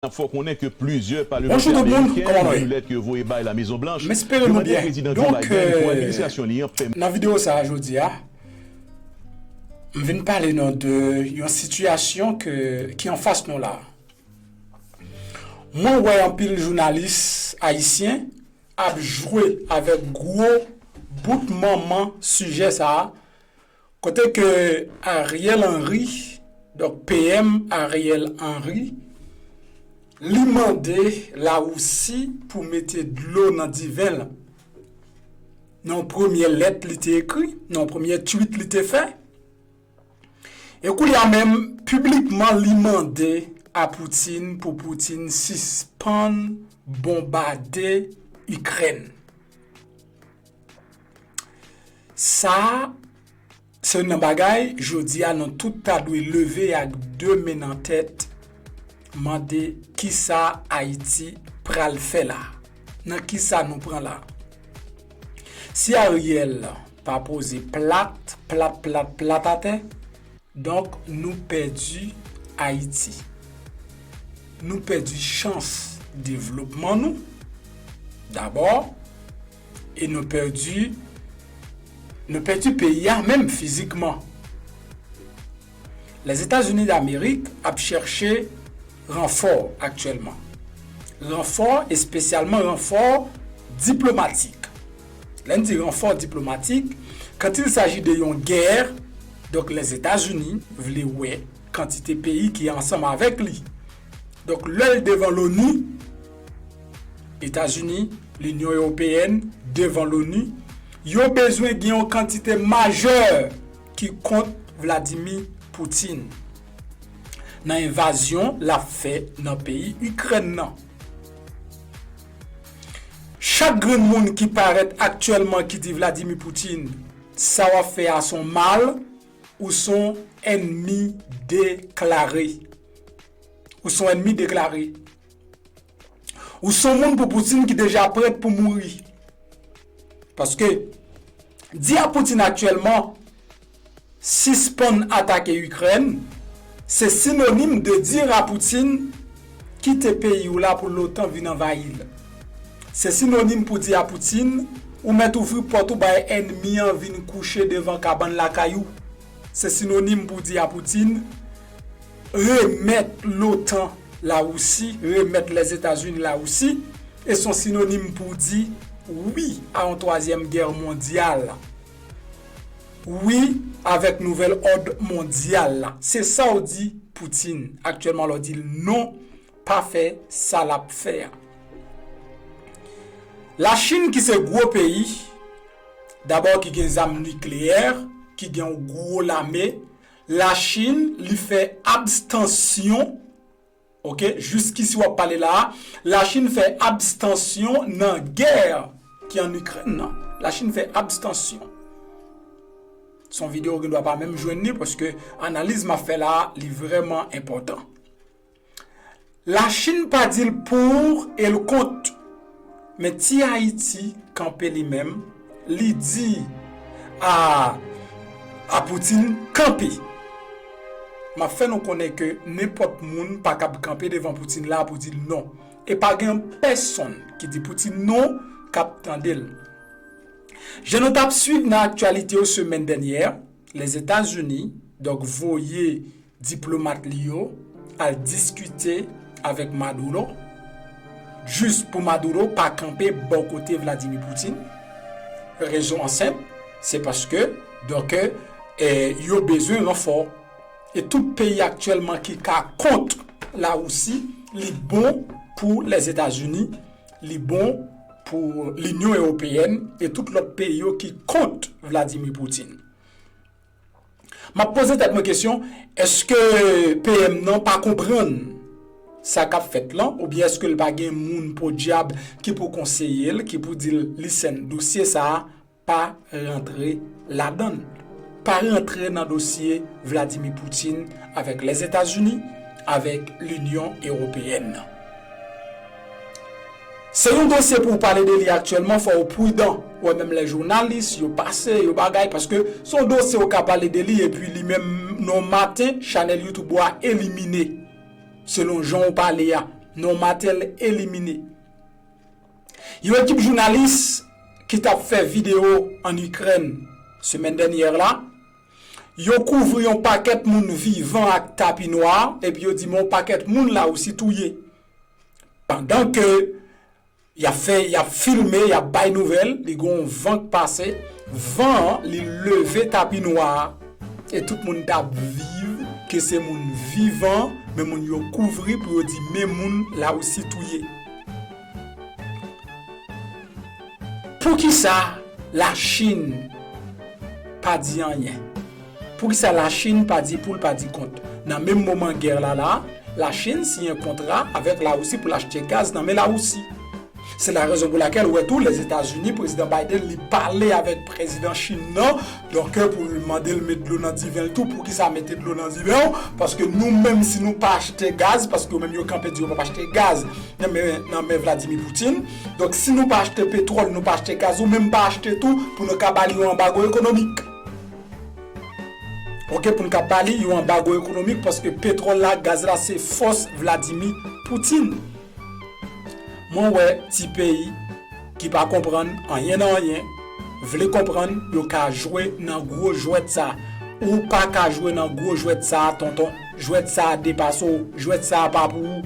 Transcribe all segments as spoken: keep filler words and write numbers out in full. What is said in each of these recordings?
N ap fè w konnen ke plizyè palmantè ameriken li lèt ke yo voye bay Lamezon Blanch, yo mande Prezidan Joe Biden pou administrasyon li an pèmèt. Nan videyo sa a jodi a, m vin pale nou de yon sitiyasyon ke, ki anfas nou la. Mwen wè anpil jounalis ayisyen ap jwe avèk gwo bout manman sijè sa a, kote ke Ariel Henry, donk P M Ariel Henry, li mande Lawousi pou mete dlo nan diven l. Nan yon premye lèt li te ekri, nan yon premye tweet li te fè, e koulye a menm, piblikman, li mande a Putin pou Putin sispann bonbade Ikrèn. Sa a, se youn nan bagay, jodi a, nou tout ta dwe leve ak de men nan tèt, mande kisa Ayiti pral fè la. Nan kisa nou pran la. Si Ariel pa poze plat, plat, plat, plat atè, donk, nou pèdi Ayiti. Nou pèdi chans devlopman nou, dabò, e nou pèdi, nou pèdi peyi a menm fizikman. Lèzetazini Damerik ap chèche ranfò aktyèlman. Ranfò, espesyalman ranfò diplomatik. Lè n di ranfò diplomatik, quand il s'agit de yon gè, donk, Lèzetazini vle wè kantite peyi ki ansanm avèk li. Donk, lè l devan l'ONU, Etazini, Linyon Ewopeyèn, devan l'ONU, yo bezwen gen yon kantite majè ki kont Vladimir Putin nan envazyon l ap fè nan peyi Ikrèn nan. Chak grenn moun ki parèt aktyèlman ki di Vladimir Putin, sa w ap fè a s on mal, ou s on ènmi deklare. Ou s on ènmi deklare. Ou s on moun pou Putin ki deja prèt pou mouri. Paske, di a Putin aktyèlman, sispann atake Ikrèn, se sinonim de dire a Putin, kite peyi w la pou l'OTAN vin anvayi l. Se sinonim pou di a Putin, ou mèt ouvri pòt ou bay ènmi an vin kouche devan kabann lakay ou. Se sinonim pou di a Putin, remèt l'OTAN Lawousi, remèt Lèzetazini Lawousi, e s on sinonim pou di wi a yon twazyèm gè mondyal. Wi avèk nouvèl òd mondyal la. Se sa w di Putin aktyèlman, lè w di l non, pa fè sa l ap fè a. Lachin ki se gwo peyi, dabò ki gen zam nikleyè, ki gen yon gwo lame, Lachin, li fè abstansyon, oke, jiskisi w ap pale la a, Lachin fè abstansyon nan gè ki ann Ikrèn nan. Lachin fè abstansyon. S on videyo ou gendwa pa menm jwenn li, paske analiz m ap fè la a, li vrèman enpòtan. Lachin pa di l pour e l kont. Men ti Ayiti kanpe li menm, li di a, a Putin kanpe. M ap fè nou konnen ke nenpòt moun pa kab kanpe devan Putin la pou di l non. E pa gen pèsonn ki di Putin non k ap tande l. Jan nou t ap swiv nan aktyalite yo semèn dènyè, Lèzetazini, donk, voye diplomat li yo al diskite avèk Maduro, jis pou Maduro pa kanpe bò kote Vladimir Putin. Rezon an senp, se paske, donk, eh, yo bezwen ranfò. E tout peyi aktyèlman ki ka kont Lawousi, li bon pou Lèzetazini, li bon pou Linyon Ewopeyèn e tout lòt peyi yo ki kont Vladimir Putin. M ap poze tèt mwen kesyon, èske P M nan pa konprann sa k ap fèt lan, oubyen èske l pa gen moun podyab ki pou konseye l, ki pou di l, "Listen, dosye sa a, pa rantre ladan l. Pa rantre nan dosye Vladimir Putin avèk Lèzetazini, avèk Linyon Ewopeyèn nan." Se yon dosye pou w pale de li aktyèlman, fò w pridan. Ou wè, menm lè jounalis, yo pase, yo bagay, paske se yon dosye w ka pale de li, epi li menm, nan maten, chanèl YouTube ou a elimine, selon jan w pale a. Non Martel elimine. Yon ekip jounalis ki t ap fè videyo ann Ikrèn semèn dènyè la, yo kouvri yon pakèt moun vivan ak tapi nwa, epi yo di men yon pakèt moun Larisi touye. Pandan ke y ap fè, y ap filme, y ap bay nouvèl, li gen yon van k pase, van an, li leve tapi nwa a, e tout moun t ap viv ke se moun vivan, men moun yo kouvri pou yo di men moun Larisi touye. Poukisa Lachin pa di anyen? Poukisa Lachin pa di pou l pa di kont? Nan menm moman gè la la, Lachin siyen kontra avèk Larisi pou l achte gaz nan men Larisi. Se la rezon pou lakèl ou wè tou Lèzetazini, prezidan Biden, li pale avèk prezidan Chin nan, donk pou l mande l met dlo nan diven l tou. Poukisa mete dlo nan diven w? Paske nou menm si nou pa achte gaz, paske yo menm yo kanpe di yo p ap achte gaz nan men, nan men Vladimir Putin. Donk si nou pa achte petwòl, nou pa achte gaz, ou menm pa achte tou pou nou ka ba li yon anbago ekonomik. Oke, pou n ka ba li yon anbago ekonomik, paske petwòl la, gaz la, se fòs Vladimir Putin. Mwen wè ti peyi ki pa konprann anyen nan anyen, vle konprann yo ka jwe nan gwo jwèt sa. Ou pa ka jwe nan gwo jwèt sa, tonton. Jwèt sa depase w, jwèt sa pa pou ou.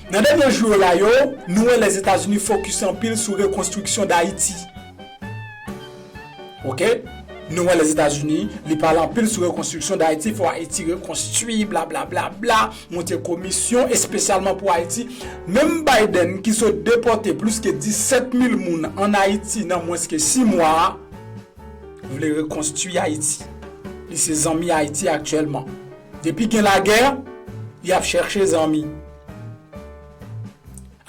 Nan dènye jou yo la yo, nou wè Lèzetazini fokis anpil sou rekonstriksyon Dayiti. Oke? Nou wè Lèzetazini, li pale anpil sou rekonstriksyon Dayiti, fò Ayiti rekonstwi, bla, bla, bla, bla, monte komisyon espesyalman pou Ayiti. Menm Biden ki sot depòte plis ke disèt mil moun ann Ayiti nan mwens ke sis mwa, vle rekonstwi Ayiti. Li se zanmi Ayiti aktyèlman. Depi gen lagè, y ap chèche zanmi.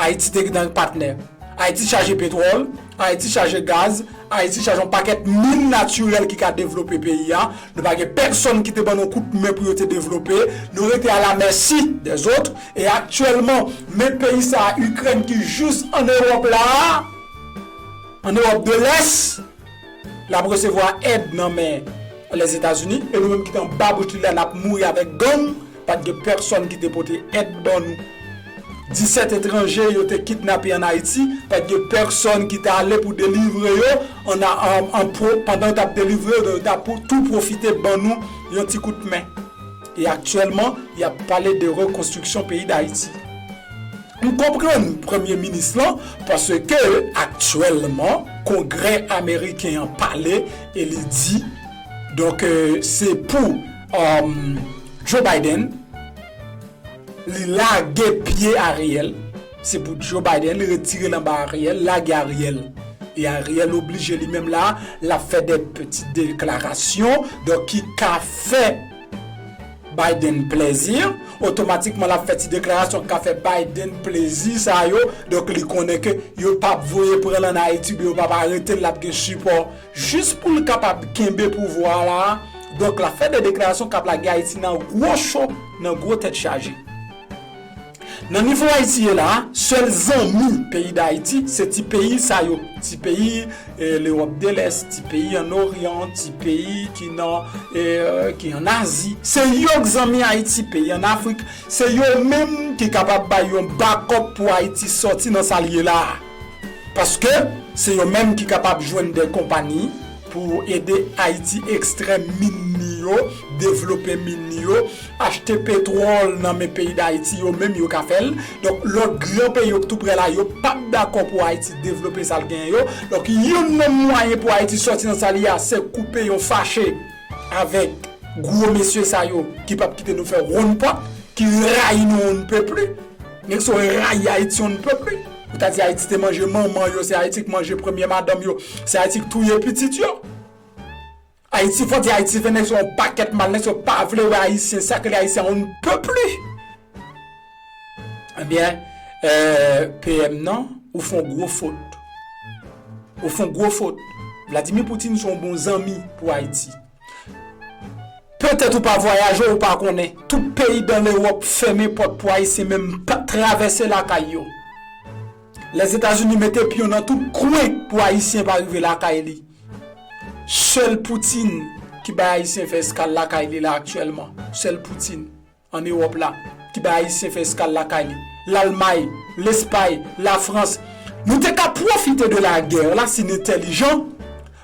Ayiti te gen patnè. Ayiti chaje petwòl, Ayiti chaje gaz, Ayiti chaje yon pakèt min natirèl ki ka devlope peyi a. Nou pa gen pèsonn ki te ban nou kout men pou yo te devlope. Nou rete alamèsi dèzòt. E aktyèlman, men peyi sa a, Ikrèn ki jis ann Ewòp la a, ann Ewòp de Lès, l ap resevwa èd nan men Lèzetazini, e nou menm ki te anba bouch li la, n ap mouri avèk gang. Pa t gen pèsonn ki te pote èd ban nou. Disèt etranje yo te kidnape ann Ayiti, pa t gen pèsonn ki t ale pou delivre yo, an, an, an pwo-, pandan yo t ap delivre yo, yo t ap pou, tou pwofite ban nou yon ti kout men. E aktyèlman, y ap pale de rekonstriksyon peyi Dayiti. M konprann premye minis lan, paske aktyèlman, Kongrè ameriken an pale e li di, donk, euh, se pou, euh, Joe Biden, li lage pye Ariel, se pou Joe Biden, li retire l anba Ariel, lage Ariel. E Ariel oblije li menm la, l ap fè de peti deklarasyon, donk ki ka fè Biden plezi, otomatikman l ap fè ti deklarasyon k ka fè Biden plezi sa yo, donk li konnen ke yo p ap voye pran l ann Ayiti, oubyen yo p ap arete l, l ap gen sipò, jis pou l kapab kenbe pouvwa la, donk l ap fè de deklarasyon k ap lage Ayiti nan gwo cho, nan gwo tèt chaje. Nan nivo Ayiti ye la, sèl zanmi peyi Dayiti, se ti peyi sa yo, ti peyi, eh, Lewòp de Lès, ti peyi ann Oryan, ti peyi ki nan, eh, ki ann Azi. Se yo k zanmi Ayiti, peyi ann Afrik. Se yo menm ki kapab bay yon bakòp pou Ayiti sòti nan sa l ye la a. Paske se yo menm ki kapab jwenn de konpayi pou ede Ayiti ekstrè min li yo, devlope min li yo, achte petwòl nan men peyi Dayiti, yo menm yo ka fè l. Donk, lòt gran peyi yo k tou prè la, yo p ap dakò pou Ayiti devlope sa l genyen yo. Donk, youn nan mwayen pou Ayiti sòti nan sa l ye a, se koupe yon fache avèk gwo mesye sa yo ki p ap kite nou fè wonn pòt, ki rayi nou on ne peut plus. Nèg sa yo rayi Ayiti on ne peut plus. Ou ta di Ayiti te manje manman yo, se Ayiti k manje premye madanm yo, se Ayiti k touye pitit yo. Ayiti, fò di Ayiti fè nèg sa yo on pakèt mal, nèg sa yo pa vle wè Ayisyen, sa k rele Ayisyen on ne peut plus. Ebyen, euh, P M nan, ou fè on gwo fot. Ou fè on gwo fot. Vladimir Putin se on bon zanmi pou Ayiti. Petèt ou pa vwayaje, ou pa konnen. Tout peyi dan Lewòp fèmen pòt pou Ayisyen menm pa travèse lakay yo. Lèzetazini mete pye yo nan tout kwen pou Ayisyen pa rive lakay li. Sèl Putin ki bay Ayisyen fè eskal lakay li la aktyèlman. Sèl Putin ann Ewòp la ki bay Ayisyen fè eskal lakay li. Lalmay, Lespay, Lafrans. Nou te ka pwofite de lagè la si n entèlijan,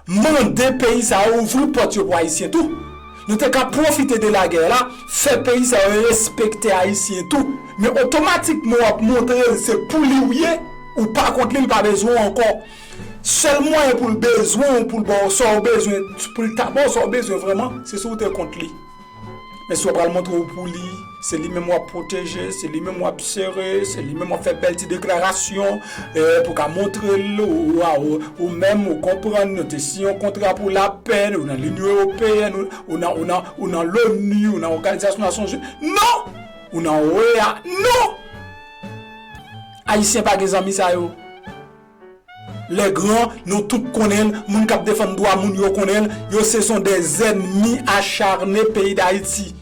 mande peyi sa yo ouvri pòt yo pou Ayisyen tou. Nou te ka pwofite de lagè la, fè peyi sa yo respekte Ayisyen tou. Men otomatikman w ap montre l se pou li w ye, ou pa kont li, l pa bezwen w ankò. Sèl mwayen pou l bezwen w, pou l ba w sa w bezwen, pou l ta ba w sa w bezwen vrèman, se si w te kont li. Men si w pral montre w pou li, se li menm w ap pwoteje, se li menm w ap sere, se li menm w ap fè bèl ti deklarasyon, eh, pou ka montre l, ou, ou, ou, ou menm ou konprann, nou te siyen yon kontra pou lapè, ou nan Linyon Ewopeyèn, ou, ou nan, ou nan, ou nan loni, ou nan Òganizasyon Nasyonzini. Non! Ou nan O E A. Non! Ayisyen pa gen zanmi sa yo. Lè gran, nou tout konnen l, moun k ap defann dwa moun yo konnen l, yo se son des ennemis acharnés peyi Dayiti.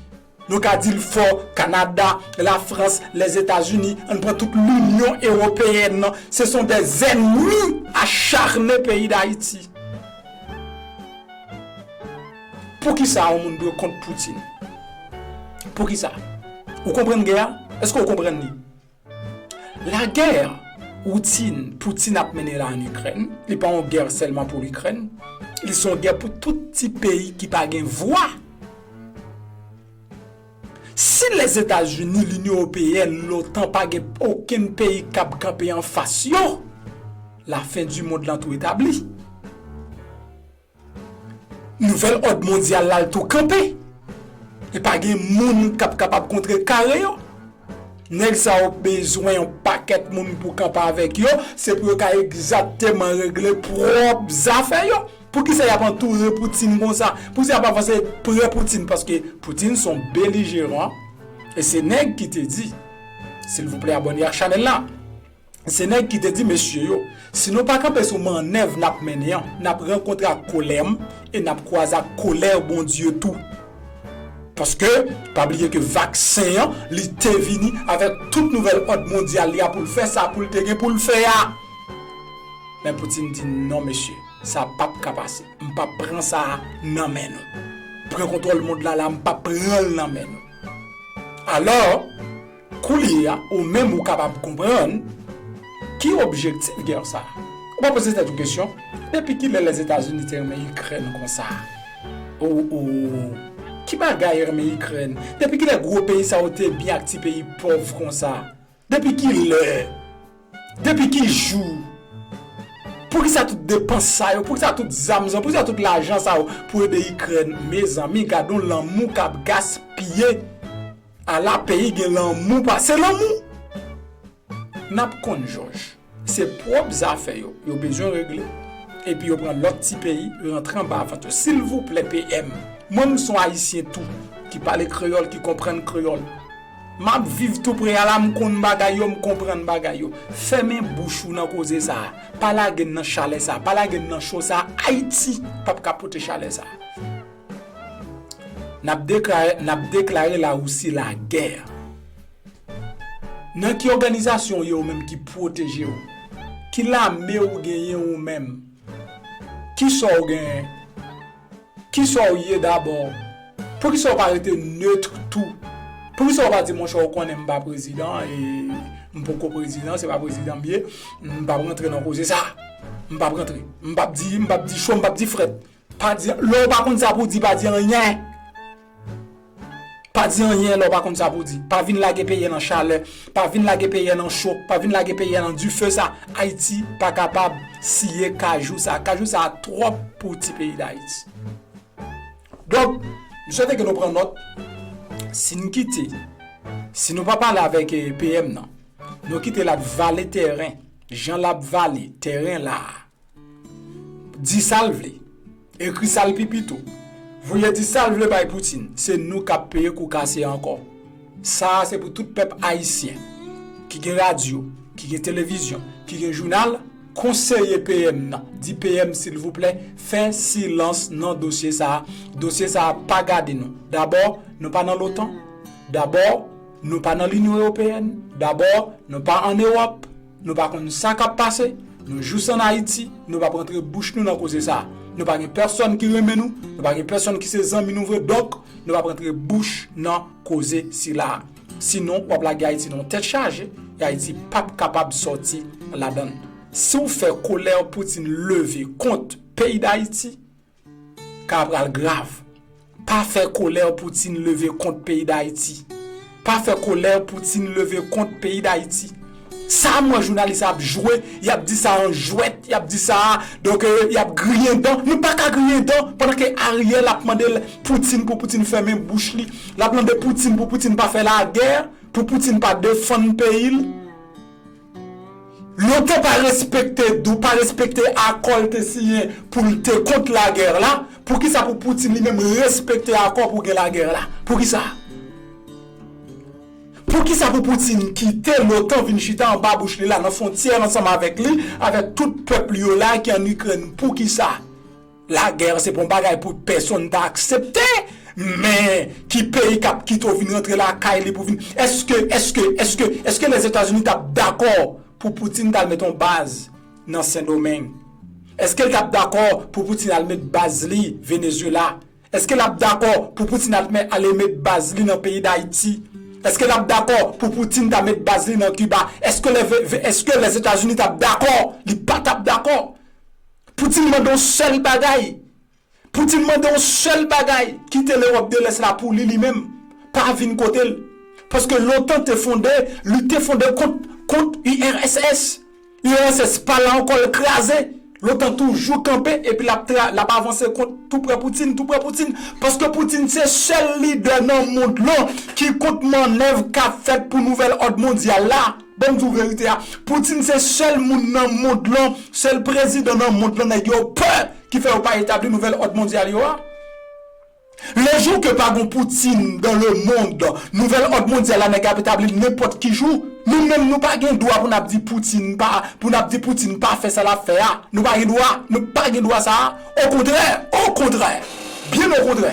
Nou ka di l fò, Kanada, Lafrans, Lèzetazini, ann pran tout Linyon Ewopeyèn nan, se son des ennemis acharnés peyi Dayiti. Poukisa yon moun dwe kont Poutine? Poukisa? Ou konprann gè a? Èske w konprann li? Lagè woutin Poutine ap mennen la ann Ikrèn, li pa yon gè sèlman pou Likrèn, li se yon gè pou tout ti peyi ki pa gen vwa. Si Lèzetazini, Linyon Ewopeyèn, l'OTAN pa gen okenn peyi k ap kanpe anfas yo, lafen di mond lan tou etabli. Nouvèl òd mondyal la l tou kanpe. E pa gen moun k ap kapab kontrekare yo. Nèg sa yo bezwen yon pakèt moun pou kanpe avèk yo, se pou yo ka egzakteman regle pwòp zafè yo. Poukisa y ap antoure Poutine konsa? Poukisa y ap avanse pre Poutine? Paske Poutine se yon belijeran. E se nèg ki te di, silvouplè abòne ak chanèl la. Se nèg ki te di mesye yo, si nou pa kanpe sou mannèv n ap mennen an, n ap rankontre ak kolè m e n ap kwaze ak kolè Bondye tou. Paske, pa bliye ke vaksen an, li te vini avèk tout nouvèl òd mondyal li a pou l fè sa pou l te gen pou l fè a. Men Poutine di non mesye, sa p ap ka pase. M p ap pran sa a nan men nou. Pran kontwòl mond la la, m p ap pran l nan men nou. Alò, koulye a, ou menm ou kapab konprann ki objektif gè sa a. Ou pa poze tèt ou kesyon, depi kilè Lèzetazini te renmen Ikrèn konsa? Ou, ou, ki bagay renmen Ikrèn? Depi kilè gwo peyi sa yo te byen ak ti peyi pòv konsa? Depi kilè? Depi ki jou? Poukisa tout depans sa yo? Poukisa tout zam sa yo? Poukisa tout lajan sa yo pou ede Ikrèn? Mezanmi, gade yon lanmou k ap gaspiye. Ala peyi gen lanmou pase lanmou. N ap konn jòj. Se pwòp zafè yo, yo bezwen regle. Epi yo pran lòt ti peyi, rantre anba vant yo. Silvouplè, P M, mwen m se yon Ayisyen tou, ki pale kreyòl, ki konprann kreyòl. M ap viv tou pre a la, m konn bagay yo, m konprann bagay yo. Fèmen bouch ou nan koze sa a. Pa lage n nan chalè sa a, pa lage n nan cho sa a. Ayiti p ap ka pote chalè sa a. N ap deklare, n ap deklare Larisi lagè. Nan ki òganizasyon w ye ou menm ki pwoteje w? Ki lame w genyen ou menm? Kisa w genyen? Kisa w ye dabò? Poukisa w pa rete nèt tou? Poukisa w pa di, monchè, ou konnen m pa prezidan, e m poko prezidan, se pa prezidan m ye, m p ap rantre nan koze sa. M p ap rantre. M p ap di, m p ap di cho, m p ap di frèt. Pa di, lè w pa konn sa pou w di, pa di anyen. Pa di anyen lè w pa konn sa pou w di. Pa vin lage peyi a nan chalè. Pa vin lage peyi a nan cho. Pa vin lage peyi a nan dife sa. Ayiti pa kapab siye kajou sa. Kajou sa twòp pou ti peyi Dayiti. Donk, m swete ke nou pran nòt. Si n kite, si nou pa pale avèk, eh, P M nan, nou kite l ap vale tèren, jan l ap vale tèren la a. Di sa l vle. Ekri sa l pi pito. Voye di sa l vle bay Poutine. Se nou k ap peye kou kase ankò. Sa a se pou tout pèp ayisyen ki gen radyo, ki gen televizyon, ki gen jounal, konseye P M nan. Di P M, silvouplè, fè silans nan dosye sa a. Dosye sa a pa gade nou. Dabò, nou pa nan l'OTAN. Dabò, nou pa nan Linyon Ewopeyèn. Dabò, nou pa ann Ewòp. Nou pa konn sa k ap pase. Nou jis ann Ayiti. Nou p ap rantre bouch nou nan koze sa a. Nou pa gen pèsonn ki renmen nou. Nou pa gen pèsonn ki se zanmi nou vre. Donk, nou p ap rantre bouch nan koze sila a. Sinon, w ap lage Ayiti nan yon tèt chaje, e Ayiti p ap kapab sòti ladan l. Si w fè kolè Poutine leve kont peyi Dayiti, ka pral grav. Pa fè kolè Poutine leve kont peyi Dayiti. Pa fè kolè Poutine leve kont peyi Dayiti. Sa m wè jounalis ap jwe, y ap di sa an jwèt, y ap di sa, donk, euh, y ap griyen dan. Nou pa ka griyen dan pandan ke Ariel ap mande l, Poutine, pou Poutine fèmen bouch li. L ap mande Poutine pou Poutine pa fè lagè, pou Poutine pa defann peyi l. L'OTAN pa respekte, dou pa respekte akò l te siyen pou l te kont lagè la. Poukisa pou Poutine li menm respekte akò pou gen lagè la? Poukisa? Poukisa pou Poutine kite l'OTAN vin chita anba bouch li la nan fwontyè ansanm avèk li, avèk tout pèp li yo la ki ann Ikrèn? Poukisa? Lagè se pa yon bagay pou pèsonn ta aksepte, men ki peyi k ap kite w vin rantre lakay li pou vin? Èske, èske, èske, èske Lèzetazini t ap dakò pou Poutine t al met yon baz nan Sendomeng? Èske l t ap dakò pou Poutine al met baz li Venezuela? Èske l ap dakò pou Poutine al met, ale met baz li nan peyi Dayiti? Èske l ap dakò pou Poutine ta met baz li nan Kiba? Èske lè, èske Lèzetazini t ap dakò? Li pa t ap dakò. Poutine mande yon sèl bagay. Poutine mande yon sèl bagay, kite Lewòp de Lès la pou li, li menm. Pa vin kote l. Paske l'OTAN te fonde, li te fonde kont, kont URSS. URSS pa la ankò, l kraze. L'OTAN toujou kanpe, epi l ap tra, l ap avanse kont tou prè Poutine, tou prè Poutine. Paske Poutine se sèl lidè nan mond lan ki kont mannèv k ap fèt pou nouvèl òd mondyal la. Ban m di w verite a, Poutine se sèl moun nan mond lan, sèl prezidan nan mond lan nèg yo pè ki fè yo pa etabli nouvèl òd mondyal yo a. Le jour que pa gon Poutine dans le monde, nouvèl òd mondyal la nèg ap etabli l nenpòt ki jou. Nou menm nou pa gen dwa pou n ap di Poutine pa, pou n ap di Poutine pa fè sa l ap fè a. Nou pa gen dwa, nou pa gen dwa sa a. Okontrè, okontrè, byen okontrè.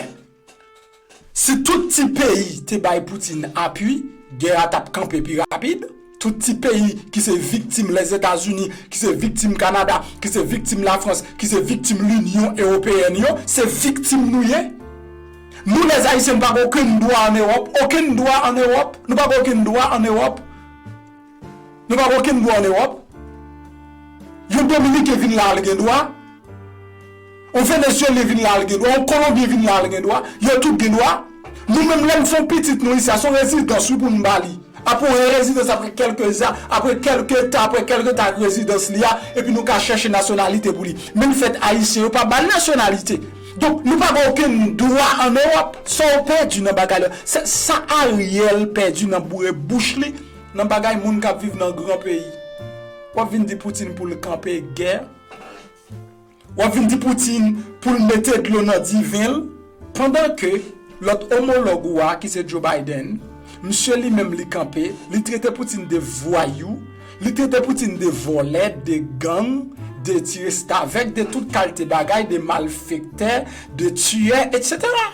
Si tout ti peyi te bay Poutine apui, gè a t ap kanpe pi rapid. Tout ti peyi ki se viktim Lèzetazini, ki se viktim Kanada, ki se viktim Lafrans, ki se viktim Linyon Ewopeyèn yo, se viktim nou ye. Nou, lèzayisyen, nou pa gen okenn dwa ann Ewòp, okenn dwa ann Ewòp, nou pa gen okenn dwa ann Ewòp. Nou pa gen okenn dwa ann Ewòp. Yon Dominiken vin la, li gen dwa. Yon Venezyelyen vin la, li gen dwa. Yon Kolonbyen vin la, li gen dwa. Yo tout gen dwa. Nou menm, lè n fè yon pitit nou isi a, se yon rezidans, wi, pou n ba li. Apre yon rezidans, apre kèlke za, apre kèlke tan, apre kèlke tan ak rezidans li a, epi nou ka chèche nasyonalite pou li. Men l fèt ayisyen, yo pa ba l nasyonalite. Donk, nou pa gen okenn dwa ann Ewòp. Sa w pèdi nan bagay la, sa, sa Ariel pèdi nan boure bouch li, nan bagay moun k ap viv nan gran peyi. W ap vin di Poutine pou l kanpe gè. W ap vin di Poutine pou l mete dlo nan diven l, pandan ke lòt omològ ou a, ki se Joe Biden, misye li menm li kanpe, li trete Poutine de vwayou, li trete Poutine de vòlè, de gang, de ti restavèk, de tout kalte bagay, de malfektè, de tiyè, etsetera.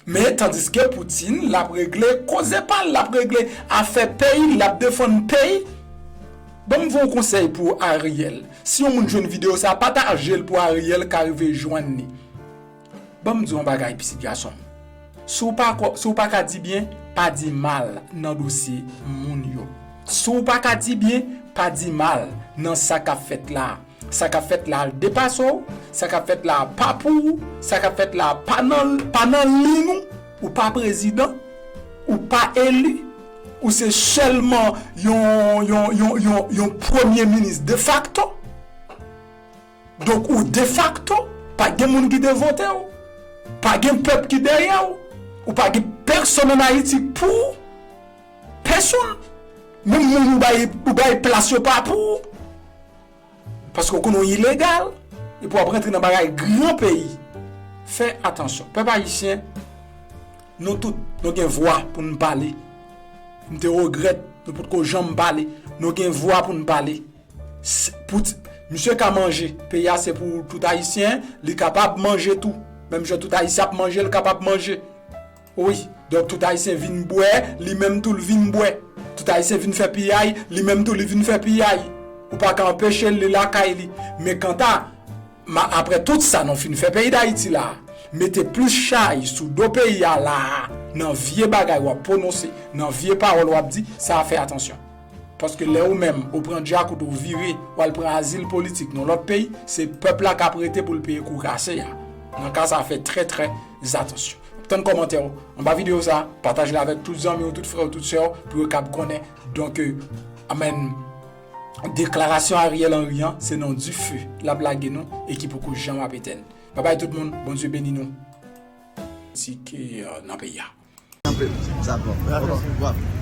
Men tandiske Poutine, l ap regle koze pa l, l ap regle afè peyi l, l ap defann peyi. Ban m voye yon konsèy pou Ariel. Si yon moun jwenn videyo sa, pataje l pou Ariel ka rive jwenn li. Ban m di w yon bagay, pitit gason m. Si w pa ko-, si w pa ka di byen, pa di mal nan dosye moun yo. Si w pa ka di byen, pa di mal nan sa k ap fèt la a. Sa k ap fèt la a depase w, sa k ap fèt la a pa pou ou, sa k ap fèt la a pa nan, pa nan liy ou, ou pa prezidan, ou pa eli, ou se sèlman yon, yon, yon, yon, yon premye minis defakto. Donk, ou defakto, pa gen moun ki te vote w, pa gen pèp ki dèyè w, ou pa gen pèsonn ann Ayiti pou ou, pèsonn. Menm moun ou bay, ou bay plas yo pa pou ou. Paske w konnen w ilegal, epi w ap rantre nan bagay gran peyi. Fè atansyon. Pèp ayisyen, nou tout, nou gen vwa pou n pale. M te regrèt, nou potko janm pale. Nou gen vwa pou n pale. S-, pou ti-, misye ka manje. Peyi a se pou tout ayisyen, li kapab manje tou. Menm jan tout ayisyen ap manje, li kapab manje. Wi, donk tout ayisyen vin bwè, li menm tou l vin bwè. Tout ayisyen vin fè piyay, li menm tou li vin fè piyay. Ou pa ka anpeche l, li lakay li. Men kanta, ma, apre tout sa nou fin fè peyi Dayiti la, mete plis chay sou do peyi a la, Nan vye bagay w ap pwononse, nan vye pawòl w ap di, sa a fè atansyon. Paske lè ou menm, ou pran djakout ou vire, w al pran azil politik nan lòt peyi, se pèp la k ap rete pou l peye kou kase a. Nan ka sa a, fè trè, trè atansyon. Tann kòmantè w anba videyo sa, pataje l avèk tout zanmi w, tout frè w, tout sè w, pou yo kab konnen. Donk, euh, amèn. Deklarasyon Ariel Henry an, se nan dife l ap lage nou e ki poko janm ap etèn. Babay tout moun, Bondye beni nou. Politik, euh, nan peyi a. Anpil. Sa bon. Bon, bon.